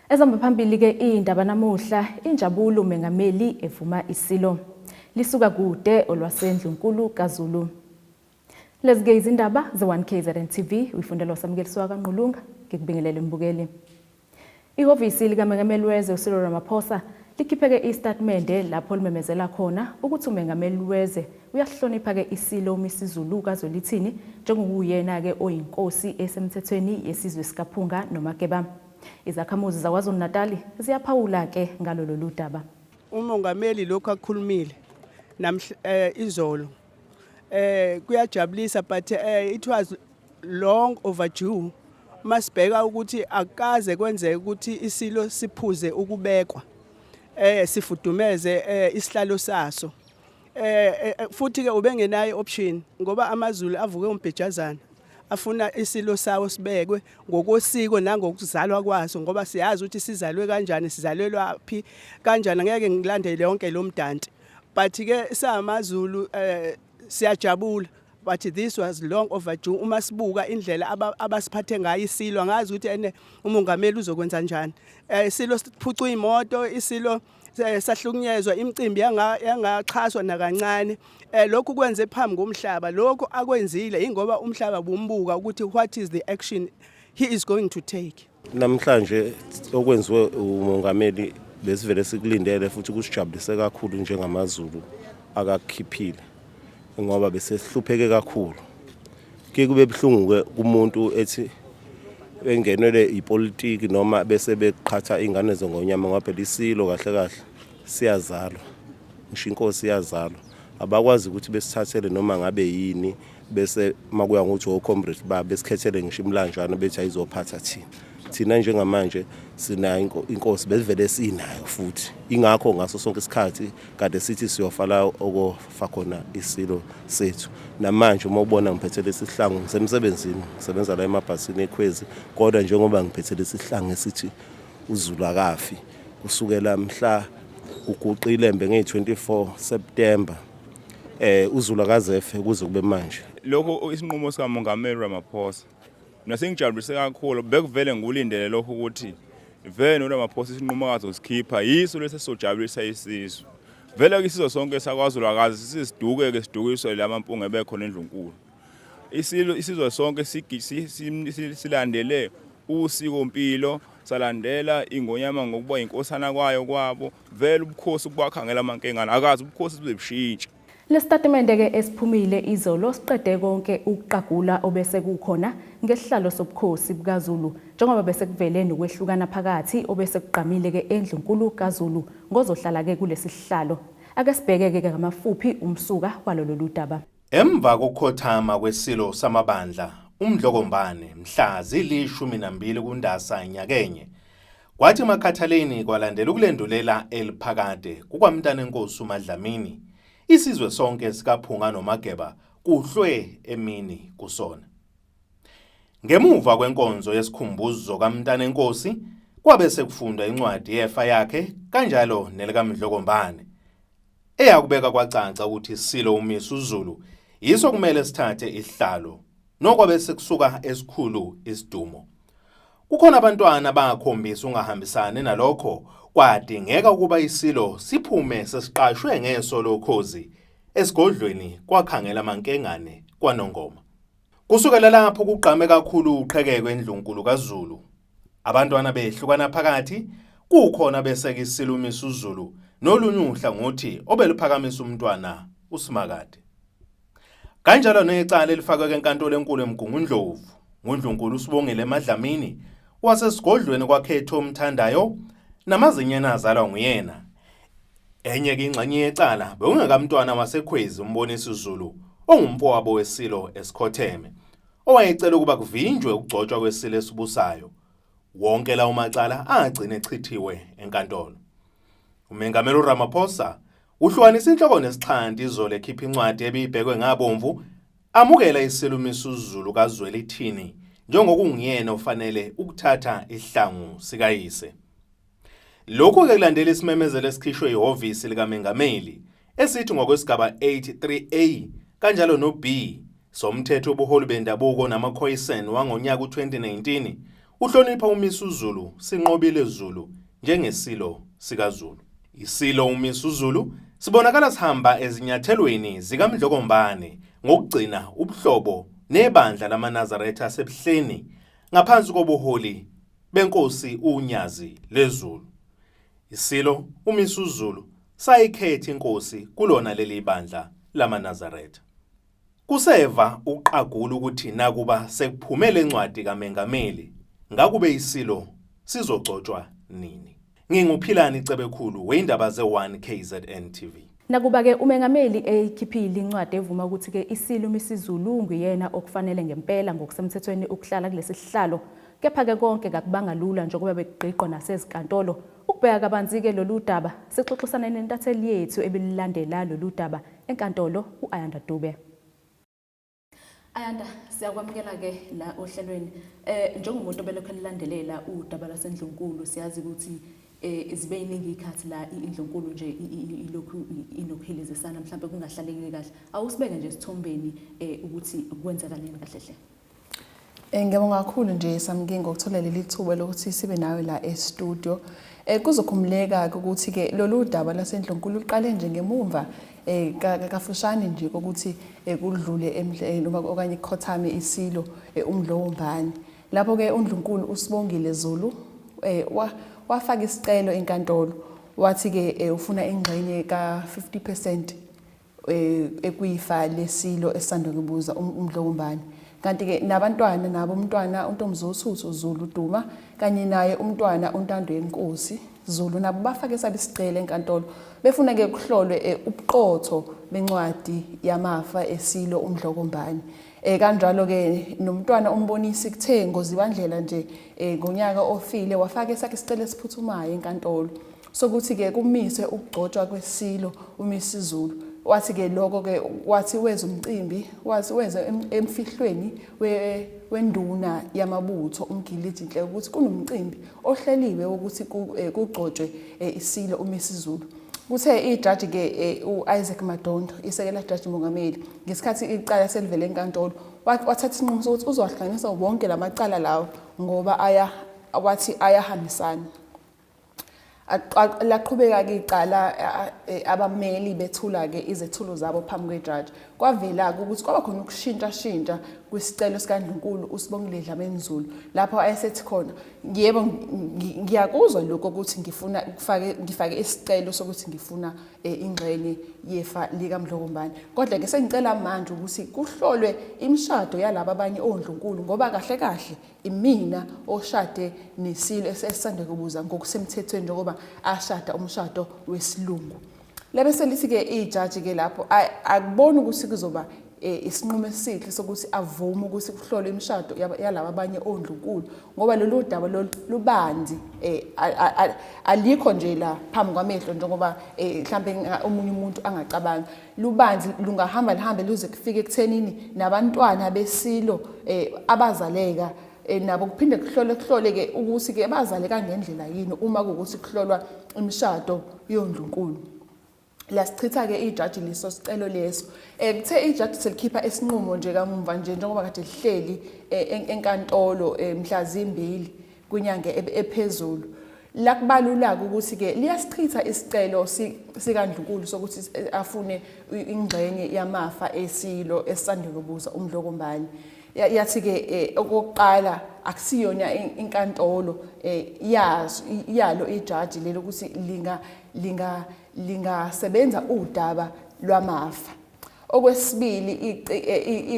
Ezihamba phambili-ke iy'ndaba namuhla, injabulo umengameli evuma isilo. Lisuka kude olwasendlunkulu kaZulu. Lezi-ke izindaba ze-1 KZN TV, uyifundelwa uSamukelisiwa kaNgqulunga, ngikubingelele mbukeli. Ihhovisi likamengameli wezwe uCyril Ramaphosa likhipheke isitatimende lapho limemezela khona ukuthi umengameli wezwe uyasihlonipha-ke isilo uMisizulu kaZwelithini njengokuyena-ke oyinkosi esemthethweni yesizwe sikaPhunga noMageba. Izakhamuzi zaKwaZulu-Natali ziyaphawula-ke ngalo lolu daba. Umongameli lokhu akukhulumile namhla izolo kuyajabulisa, but it was long overdue. Masibheka ukuthi akukaze kwenzeke ukuthi isilo siphuze ukubekwa, sifudumeze isihlalo saso. Futhi ke ubengenayo option ngoba amaZulu avuke umbhejazana afuna isilo sawo sibekwe ngokosiko nangokuzalwa kwaso, ngoba siyazi ukuthi sizalwe kanjani, sizalelwa phi, kanjani. Ngeke ngilandele yonke lo mdanti, but ke samaZulu siyajabula, but this was long overdue. Uma sibuka indlela abasiphathe ngayo isilo, angazi ukuthi ene umongameli uzokwenza njani. Isilo siphucwa imoto, isilo sahlukunyezwa, imicimbi yangaxhaswa nakancane. Lokhu kwenze phambi komhlaba. Lokhu akwenzile ingoba umhlaba bumbuka ukuthi what is the action he is going to take. Namhlanje okwenziwe umongameli besivele sikulindele futhi kusijabulise kakhulu njengamaZulu akakhiphile, ngoba besesihlupheke kakhulu. Ke kube buhlungu ke kumuntu ethi engenele ipolitiki noma bese beqhatha ingane zengonyama, ngoba phela isilo kahle kahle siyazalwa, ngisho inkosi iyazalwa. Abakwazi ukuthi besithathele noma ngabe yini, bese makuya ngokuthi o-comrade babo besikhethele ngisho imilanjwana, bethi ayizophatha thina. Thina njengamanje sinayo inkosi, besivele sinayo futhi ingakho ngaso sonke isikhathi kade sithi siyofa la okofa khona isilo sethu. Namanje uma ubona ngiphethe lesi sihlangu, ngisemsebenzini, ngisebenza la emabhasini eKhwezi, kodwa njengoba ngiphethe lesi sihlangu esithi uZulu akafi, kusukela mhla kuguqa ilembe ngeyi-24 September, uZulu akazefe kuze kube manje. Lokho isinqumo sikaMongameli Ramaphosa nasengijabulise kakhulu. Bekuvele ngulindele lokho ukuthi vele noRamaphosa isinqumo akazosikhipha yiso lesi esizojabulisa isizwe. Vele ke isizwe sonke sakwaZulu akaze sisiduke-ke, sidukiswe lamampunge bekhona endlunkulu. Isilo isizwe sonke silandele usikompilo, salandela ingonyama ngokuba inkosana kwayo kwabo. Vele ubukhosi kubakhangela amankengane, akazi ubukhosi buze bushintshe. Lesitatimende-ke esiphumile izolo siqede konke ukuqagula obese kukhona ngesihlalo sobukhosi bukaZulu, njengoba bese kuvele nokwehlukana phakathi obese kugqamile-ke endlunkulu kaZulu ngozohlala-ke kulesi sihlalo. Ake sibheke-ke ngamafuphi umsuka walo lolu daba. Emva kokukhothama kweSilo Samabandla uMdlokombane mhla zili-12 kuNdasa nyakenye, kwathi emakhathaleni kwalandela ukulendulela eliphakade kukaMntanenkosi uMaDlamini, isizwe sonke sikaPhunga noMageba kuhlwe emini kusona. Ngemuva kwenkonzo yesikhumbuzo kaMntanenkosi kwabe sekufundwa incwadi yefa yakhe kanjalo nelikaMdlokombane, eyakubeka kwacaca ukuthi iSilo uMisuzulu yiso kumele sithathe isihlalo nokwabe sekusuka esikhulu isidumo. Kukhona abantwana abakhombisa ungahambisani nalokho, kwadingeka ukuba iSilo siphume sesiqashwe ngeso lokhozi esigodlweni kwakhangela amankengane kwaNongoma. Kusukela lapho kugqame kakhulu uqhekeko endlunkulu kaZulu. Abantwana behlukana phakathi, kukhona beseka iSilo uMisuzulu nolunye uhlangothi obeluphakamisa umntwana uSimakade. Kanjalo necala elifakwe enkantolo enkulu eMgungundlovu nguNdlunkulu uSibongile Madlamini wasesigodlweni kwaKhetho Omthandayo namazinyane azalwa nguyena. Enye ke ingxenye yecala bekungekamntwana waseKhwezi uMbonisi Zulu ongumfowabo weSilo esikhotheme, owayecela ukuba kuvinjwe ukugcotshwa kweSilo esibusayo. Wonke lawo macala agcine echithiwe enkantolo. UMengameli uRamaphosa uhlukanisa inhloko nesixhanti izolo ekhipha incwadi ebibhekwe ngabomvu amukela iSilo uMisuzulu kaZwelithini njengokunguyena ofanele ukuthatha isihlangu sikayise. Lokhu-ke kulandela isimemezelo esikhishwe ihhovisi likamengameli esithi ngokwesigaba 83A kanjalo no-B somthetho wobuholi bendabuko namaKhoisan wangonyaka u-2019. uhlonipha uMisuzulu Sinqobile Zulu njengeSilo sikaZulu. Isilo uMisuzulu sibonakala sihamba ezinyathelweni zikaMdlokombane ngokugcina ubuhlobo nebandla lamaNazaretha aseBuhleni ngaphansi kobuholi benkosi uNyazi lweZulu. Isilo uMisuzulu sayikhetha inkosi kulona leli bandla lamaNazaretha. Kuseva ukuqagula ukuthi nakuba sekuphume le ncwadi kaMengameli, ngakube iSilo sizogcotshwa nini? NginguPhilani Cebekhulu weyindaba ze-1 KZN TV. Nakuba-ke uMengameli eyikhiphile incwadi evuma ukuthi-ke iSilo uMisizulu nguyena okufanele ngempela ngokusemthethweni ukuhlala kulesi sihlalo, kepha-ke konke kakubanga lula njengoba bekugqigqwa nasezinkantolo. Ukubheka kabanzi-ke lolu daba, sixoxisane nentatheli yethu ebilulandela lolu daba enkantolo u-Ayanda Dube. Ayanda, siyakwamukela-ke la ohlelweni. Njengomuntu obelokhu elilandelela udaba lwaseNdlunkulu, siyazi ukuthi zibe yiningi ikhathi la iNdlunkulu nje ilokhu inokuhilizisana mhlawumbe kungahlalekile kahle. Awusibeke nje esithombeni ukuthi kwenzakaleni kahle hle. Ngiyabonga kakhulu nje Samke ngokuthola leli thuba lokuthi sibe nawe la e-studio. Kuzokhumuleka ukuthi ke lolu daba lwaseNdlunkulu luqale nje ngemumva kafushane nje kokuthi kudlule noma okanye kukhothame isilo uMdlokombane. Lapho ke uNdlunkulu uSibongile Zulu wafaka isicelo enkantolo wathi ke ufuna ingxenye ka 50% ekuyifa lesilo esisanda kubuza uMdlokombane. Kanti-ke nabantwana nabo umntwana uNtombizothuthu Zulu Duma kanye naye umntwana uNtando yeNkosi Zulu nabo bafake sabe isicelo enkantolo befuna-ke kuhlolwe ubuqotho bencwadi yamafa esilo uMdlokombane. Kanjalo-ke nomntwana uMbonisi kuthe ngozibandlela nje ngonyaka ofile wafaka esakhe isicelo esiphuthumayo enkantolo sokuthi-ke kumiswe ukugcotshwa kwesilo uMisizulu. Wathi-ke lokho-ke wathi weza umcimbi wathi weza emfihlweni wenduna yamabutho uMgilidi Nhleko ukuthi kunomcimbi ohleliwe wokuthi kugcotshwe isilo uMisizulu. Kuthe ijaji-ke u-Isaac Madondo, isekela jaji mongameli, ngesikhathi icala selivele enkantolo, wathatha isinqumo sokuthi uzowahlanganisa wonke la macala lawo ngoba aya wathi ayahambisana. Laqhubeka-ke icala abameli bethula-ke izethulo zabo phambi kwejaji. Kwavela-ke ukuthi kwaba khona ukushintshashintsha kwisicelo sikaNdlunkulu uSibongile Dlamini Zulu lapho ayesethi khona yebo ngiyakuzwa lokho ukuthi ngifuna ukufake ngifake isicelo sokuthi ngifuna ingxenye yefa likaMdlokombane, kodwa-ke sengicela manje ukuthi kuhlolwe imishado yalaba abanye ondlunkulu ngoba kahle kahle imina oshade nesilo esisanda kubuza ngokusemthethweni njengoba ashada umshado wesilungu. Labe selithi-ke ijaji-ke lapho akuboni ukuthi kuzoba isinqumo esihle sokuthi avume ukuthi kuhlolwe imishado yalaba abanye ondlunkulu ngoba lolu daba lolu lubanzi, alikho nje la phambi kwamehlo njengoba mhlambe omunye umuntu angacabanga. Lubanzi, lungahamba lihambe luze kufike ekuthenini nabantwana besilo abazaleka nabo kuphinde kuhlole kuhlole-ke ukuthi-ke bazaleka ngendlela yini uma kuwukuthi kuhlolwa imishado yondlunkulu. Lasichitha-ke ijaji leso sicelo leso. Kuthe ijaji selikhipha isinqumo nje kamumva nje njengoba kade lihleli enkantolo mhla zimbili kwinyanga ephezulu, lakubalula-ke ukuthi-ke liyasichitha isicelo sikaNdlunkulu sokuthi afune ingxenye yamafa esilo esisanda kubuza uMdlokombane. Yathi-ke okokuqala akusiyona inkantolo yalo ijaji lelo ukuthi lingasebenza udaba lwamafa. Okwesibili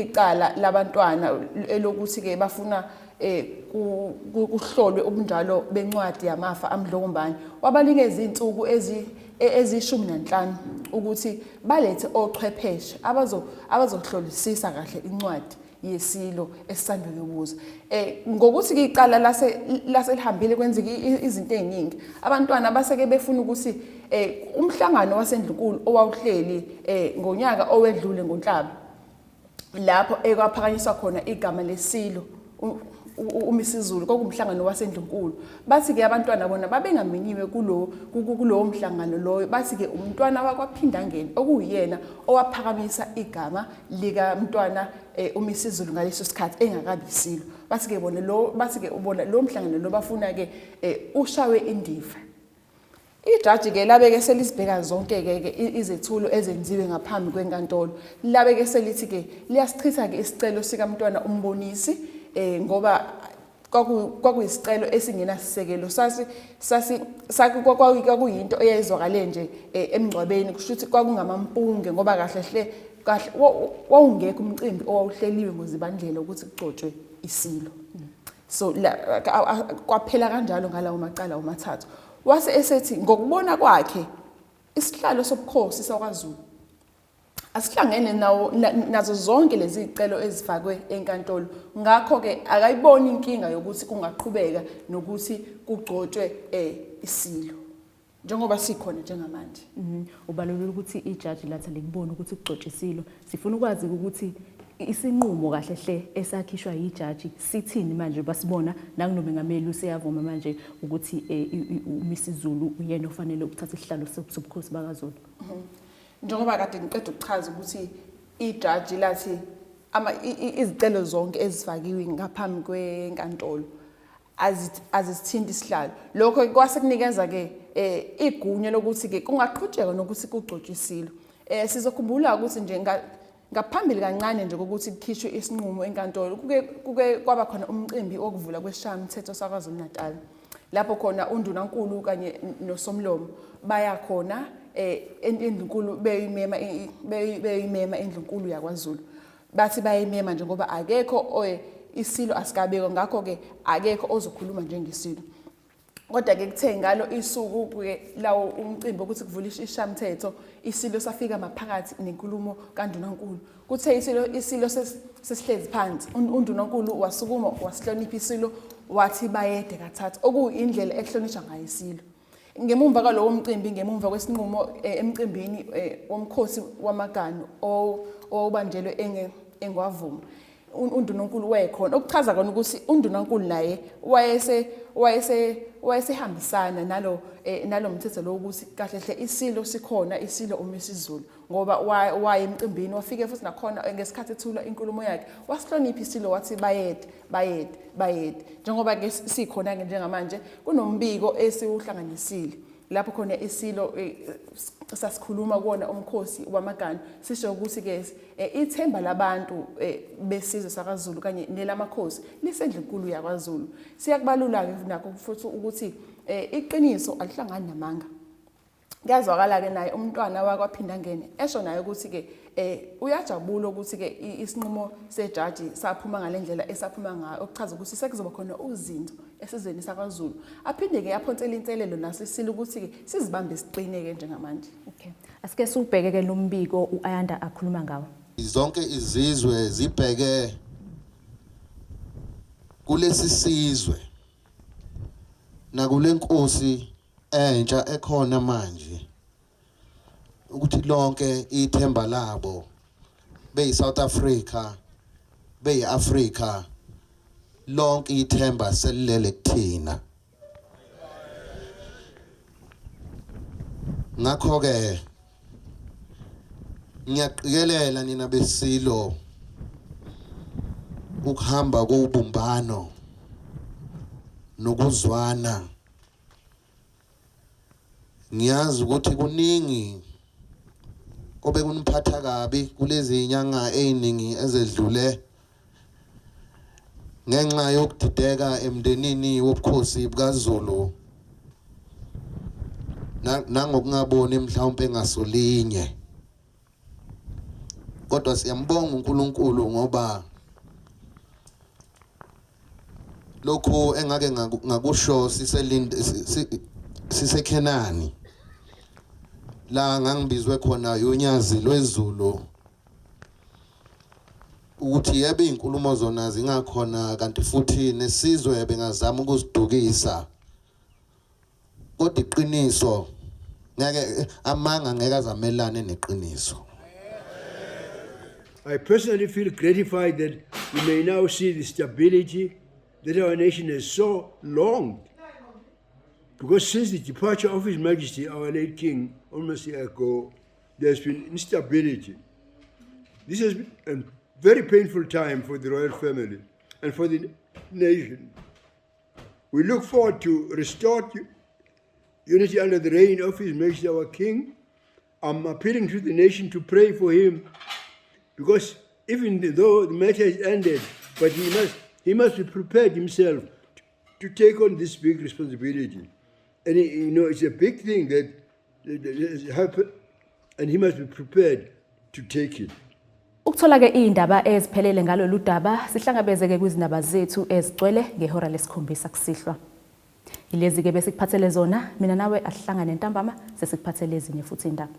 icala labantwana elokuthi-ke bafuna kuhlolwe ubunjalo bencwadi yamafa aMdlokombane, wabanikeza izinsuku eziyishumi nanhlanu ukuthi balethe ochwepheshe abazohlolisisa kahle incwadi yesilo esisanda kubuza. Ngokuthi-ke icala laselihambile kwenzeka izinto ey'ningi. Abantwana baseke befuna ukuthi umhlangano waseNdlunkulu owawuhleli ngonyaka owedlule ngoNhlaba, lapho ekwaphakanyiswa khona igama lesilo uMisizulu, kwakuwumhlangano waseNdlunkulu. Bathi-ke abantwana bona babengamenyiwe kulowo mhlangano loyo. Bathi-ke umntwana wakwaPhindangene okuwuyena owaphakamisa igama likamntwana uMisizulu ngaleso sikhathi engakabi isilo. Bathi-ke bona lo, bathi-ke ubona lo mhlangano lo bafuna-ke ushawe indiva. Ijaji-ke labe-ke selizibheka zonke-ke ke izethulo ezenziwe ngaphambi kwenkantolo. Labe-ke selithi-ke liyasichitha-ke isicelo sikaMntwana uMbonisi ngoba kwakuyisicelo esingenasisekelo. Sasi sasi kwakuyinto eyayizwakale nje emngcwabeni, kusho ukuthi kwakungamampunge ngoba kahle hle kahle wawungekho umcimbi owawuhleliwe ngoZibandlela ukuthi kugcotshwe isilo. So kwaphela kanjalo ngalawo macala omathathu. Wase esethi ngokubona kwakhe isihlalo sobukhosi sakwaZulu asihlangene nawo nazo zonke lezi zicelo ezifakwe enkantolo, ngakho-ke akayiboni inkinga yokuthi kungaqhubeka nokuthi kugcotshwe isilo njengoba sikhona njengamanje. Ubalulula ukuthi ijaji lathi alikuboni ukuthi kugcotshwe isilo. Sifuna ukwazi ukuthi isinqumo kahle hle esakhishwa yijaji sithini manje, basibona nakunomengameli useyavuma manje ukuthi uMisuzulu uyena ofanele ukuthatha isihlalo sobukhosi bakaZulu. Njengoba kade ngiqeda ukuchaza ukuthi ijaji lathi izicelo zonke ezifakiwe ngaphambi kwenkantolo azisithinti isihlalo. Lokho kwase kunikeza-ke igunya lokuthi-ke kungaqhutshekwa nokuthi kugcotshwe isilo. Sizokhumbula ukuthi nje ngaphambili kancane nje kokuthi kukhishwe isinqumo enkantolo, kuke kwaba khona umcimbi wokuvula kwesishayamthetho saKwaZulu-Natal, lapho khona undunankulu kanye nosomlomo baya khona endlunkulu beyimema indlunkulu yakwaZulu. Bathi bayimema nje ngoba akekho isilo asikabekwa, ngakho-ke akekho ozokhuluma njengesilo. Kodwa-ke kuthe ngalo isuku-ke lawo umcimbi wokuthi kuvule isishayamthetho, isilo safika maphakathi nenkulumo kandunankulu. Kuthe isilo sesihlezi phansi, undunankulu wasukuma wasihlonipha isilo, wathi bayede kathathu, okuyindlela ekuhlonishwa ngayo isilo. Ngemumva kwalowo mcimbi, ngemumva kwesinqumo emcimbini womkhosi wamaganu owawubanjelwe eNgwavuma, undunankulu wayekhona, okuchaza kona ukuthi undunankulu naye wayesehambisana nalo mthetho lo ukuthi kahle hle isilo sikhona, isilo uMisuzulu, ngoba waye emcimbini wafike futhi nakhona ngesikhathi ethula inkulumo yakhe wasihlonipha isilo, wathi bayede bayede bayede. Njengoba-ke sikhona-ke njengamanje kunombiko esiwuhlanganisile lapho khona isilo sasikhuluma kuwona umkhosi wamaganu, sisho ukuthi-ke ithemba labantu besizwe sakwaZulu kanye nelamakhosi lisendlunkulu yakwaZulu. Siyakubalula-ke nakho futhi ukuthi iqiniso alihlangani namanga. Kuyazwakala-ke naye umntwana wakwaPhindangene esho naye ukuthi-ke uyajabula ukuthi-ke isinqumo sejaji saphuma ngale ndlela esaphuma ngayo, okuchaza ukuthi sekuzoba khona uzinzo esizweni sakwaZulu. Aphinde-ke aphonsele inselelo naso isilo ukuthi-ke sizibambe siqine-ke njengamanje. Okay. Asike siwubheke-ke lo mbiko u-Ayanda akhuluma ngawo. Zonke izizwe zibheke kulesi sizwe nakule nkosi entsha ekhona manje ukuthi lonke ithemba labo beyi South Africa, beyi Africa, lonke ithemba selilele kuthina. Ngakho ke ngiyaqikelela nina besilo ukuhamba kobumbano nokuzwana. Ngiyazi ukuthi kuningi obekuniphatha kabi kulezi nyanga eziningi ezedlule ngenxa yokudideka emndenini wobukhosi bukaZulu nangokungaboni mhlawumbe ngasolinye, kodwa siyambonga uNkulunkulu ngoba lokhu engake ngakusho siselinde siseKhenani la ngangibizwe khona yonyazi lwezulu ukuthi yebe izinkulumo zona zingakhona kanti futhi nesizwe bengazama ukusidukisa, kodwa iqiniso ngeke, amanga ngeke azamelane neqiniso. I personally feel gratified that we may now see the stability that our nation has so longed. Because since the departure of His Majesty, our late King, almost a year ago, there's been instability. This has been a very painful time for the royal family and for the nation. We look forward to restored unity under the reign of His Majesty our King. I'm appealing to the nation to pray for him because even though the matter is ended, but he must, he must be prepared himself to, to take on this big responsibility. And you know, it's a big thing that, that, that has happened, and he must be prepared to take it. Ukuthola ke izindaba eziphelele ngalolu daba sihlangabeze ke kwizindaba zethu ezigcwele ngehora lesikhombisa kusihlwa. Ilezi ke besikuphathele zona mina nawe asihlangane ntambama sesikuphathele ezinye futhi indaba.